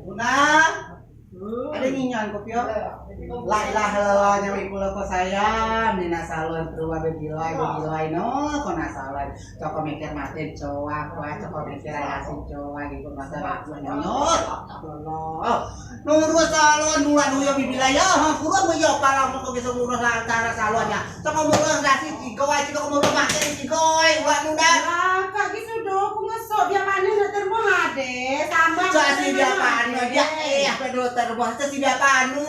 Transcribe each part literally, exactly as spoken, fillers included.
Una, ade nginyon ko pio? Lai lah lo nyau iku lo ko sayang, ni nak salon terua bebilai, bebilai no, ko nak salon. Coko mikir maten coa, ko coko mikir ai asin coa, gitu masa aku nyonyot. Allah. Nurus salon, nula nuyo bebilai ya, ha, kurang meyo pala ko bisa ngurus cara salonnya. Coko murus dasi tigo ai, coko murus maten tigo ai, uak nunda. Lah, kak gi sudo, ku ngesok bia panen nak termoh ade, sama. Casi bia panen, dia eh, apa dulu termoh, casi bia panen.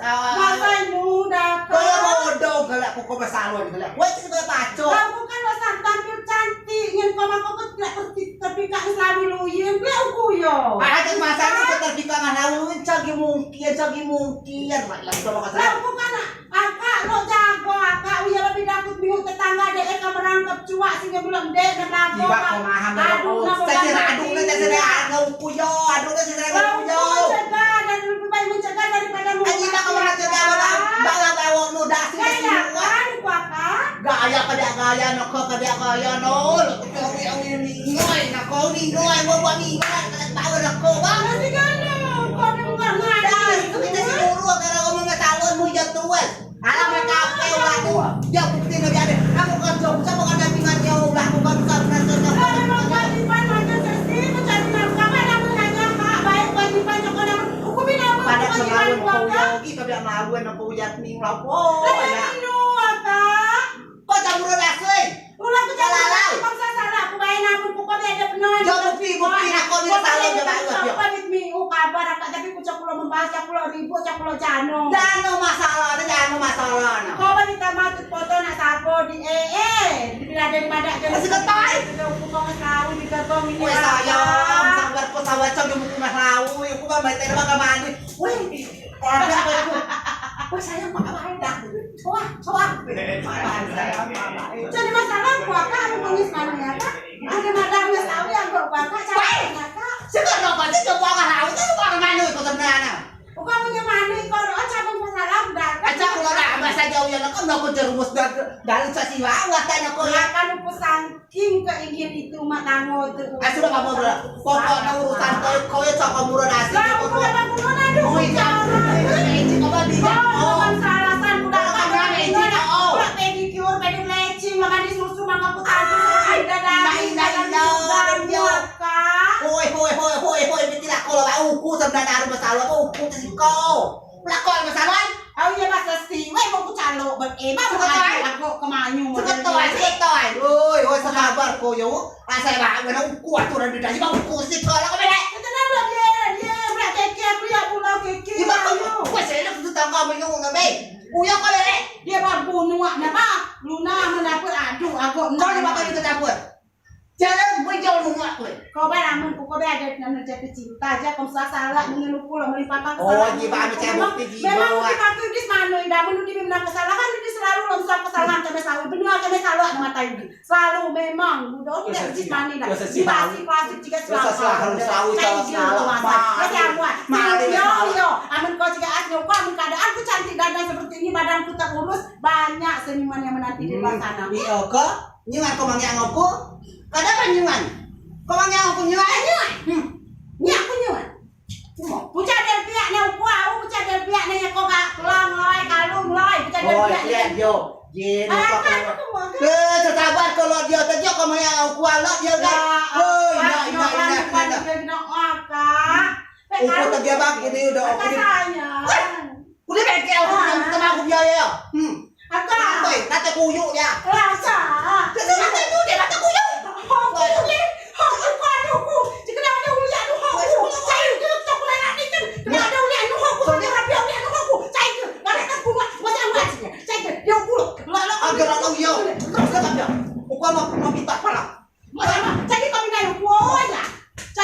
Masa nu dah. Kau bodoh, galak pokok bersalon, galak. Woi, casi bia pacok. Kau bukan pasang tampil cantik, ngen kau mako ke tidak terpikak selami luyen, bia uku yo. Ada masa nu terpikak ngan luyen, cagi mungkin, cagi mungkin. Lah, bukan nak. Akak lok jago, akak uyo lebih dakut miuk tetangga dek e ke merangkep cuak sinyo belum dek ne belago. Jiwa ko maham. Aduh, nak sesira aduh ne sesira aduh uku yo, aduh ne sesira aduh uku yo. Mencegah dan lebih baik mencegah daripada mengobati. Aji tak orang cegah orang bawa bawa nu dasi dasi. Gaya kan, akak? Gaya kediak gaya no, ko kediak gaya no. Lo tu kau yang ini ngoi, nak kau ni ngoi, bawa bawa ni ngoi, kau tahu nak kau bang. Nanti kan, kau dengar ngoi. Dah, itu kita si guru, kalau ngomong salon mu jatuh. Alah, mereka apa yang laku? Dia bukti no dia ada. Aku kan jauh, siapa kan dampingan jauh lah, aku kan bisa benar-benar. Kalau memang kewajiban macam sesi, mencari nafkah, kan aku hanya hak baik kewajiban joko namun hukum ini apa kewajiban keluarga? Pada kau lagi, kau biar lawan aku lihat ni, lawan. Lah, ya. Ini no, akak. Kau campur nasi. Ulah ku campur nasi, kau salah, aku bayar namun, ku kau biar ada penuh. Jauh bukti, bukti, nak kau ni salah, jauh banget, ya. Kau ni mi, oh, kabar akak, tapi ku cak pulau membahas, cak pulau ribut, cak pulau jano. Jano masalah, ada jano masalah, nah. Kau bagi tamat foto nak sapo di, eh, eh, di bila ada di madak jano. Masih ketai. Sudah hukum kau ngesau, di gerbong ini. Weh, sayang, sabar, kau sabar, cak jauh hukum ngesau, aku bang, baik, tidak bakal mandi. Weh, ada apa itu? Weh, sayang, mak, apa dah? Coa, coa. Jadi masalah, aku akan menangis mana ya, Kak? Ada madam yang tahu yang kau bakal, cak, weh, ya, Kak? Sekarang kau pasti coba nggak tahu, itu orang mana itu sebenarnya? Bukan punya mana, kalau ada cabang masalah, udah. Acak kalau dah, masa jauh ya, nak, kan aku jerumus dari, dari sesi awal, tanya kau ya. Makan urusan. King keingin itu mak tango tu. Ah, sudah kamu udah. Pokoknya urusan kau, kau ya cakap murah nasi. Lah, aku udah bangun, aduh. Oh, iya. Lecing apa bisa? Oh, alasan udah. Kalau kamu lecing, oh. Udah pedicure, pedi lecing, makan di susu, makan putaran. Indah, indah, indah. Hoi, hoi, hoi, hoi, hoi, betilah kalau uku sebenarnya harus masalah, uku tu si kau. Pelakon masalah. Au ye masa si, weh, mau ku calo ber, eh, mau ku calo agok kemanyu. Seketoi, seketoi. Oi, oi, sabar ko yo. Asai ba ngena uku aturan di daji, mau uku si tolak ko belek. Kita nak belak dia, dia belak keke, aku ya pulau keke. Iba ko, weh, selek tu tangga minum na be. Uya ko belek. Dia ba bunuh nak ba. Luna menapa, aduh, agok. Kau ni bakal kita campur. Jangan bejau nungak kue. Kau ba namen, kau ba ada namen jatuh cinta aja, kau salah salah, mengeluh pulau melimpahkan kesalahan. Oh, jiba ame cebok ti jiba. Memang kita tu di mana, ida menurut di mana kesalahan, di selalu lom kesalahan kami selalu, benar kami selalu ada mata ini. Selalu memang, udah tidak di mana dah. Di basi klasik juga selalu. Selalu selalu. Masih amuan. Yo, yo. Amen kau juga asli, kau amen keadaan ku cantik dan seperti ini, badanku tak kurus, banyak seniman yang menanti di luar sana. Iya, kau? Nyuan ko manggil aku? Kada kan nyuan? Ko manggil aku nyuan? Nyuan. Hmm. Nyuan aku nyuan. Pucak del piak ne uku au, pucak del piak ne ko gak kelang loi, kalung loi, pucak del piak ne. Oh, iya, yo. Ye, lupa kan. Eh, sabar kalau dia tadi ko manggil aku ala dia kan. Oi, ina, ina, ina, ina. Uku tadi abang ini udah aku di. Udah bengkel aku punya teman aku dia ya. Hmm. Akak. Oi, nanti kuyuk ya. Rasa. Nanti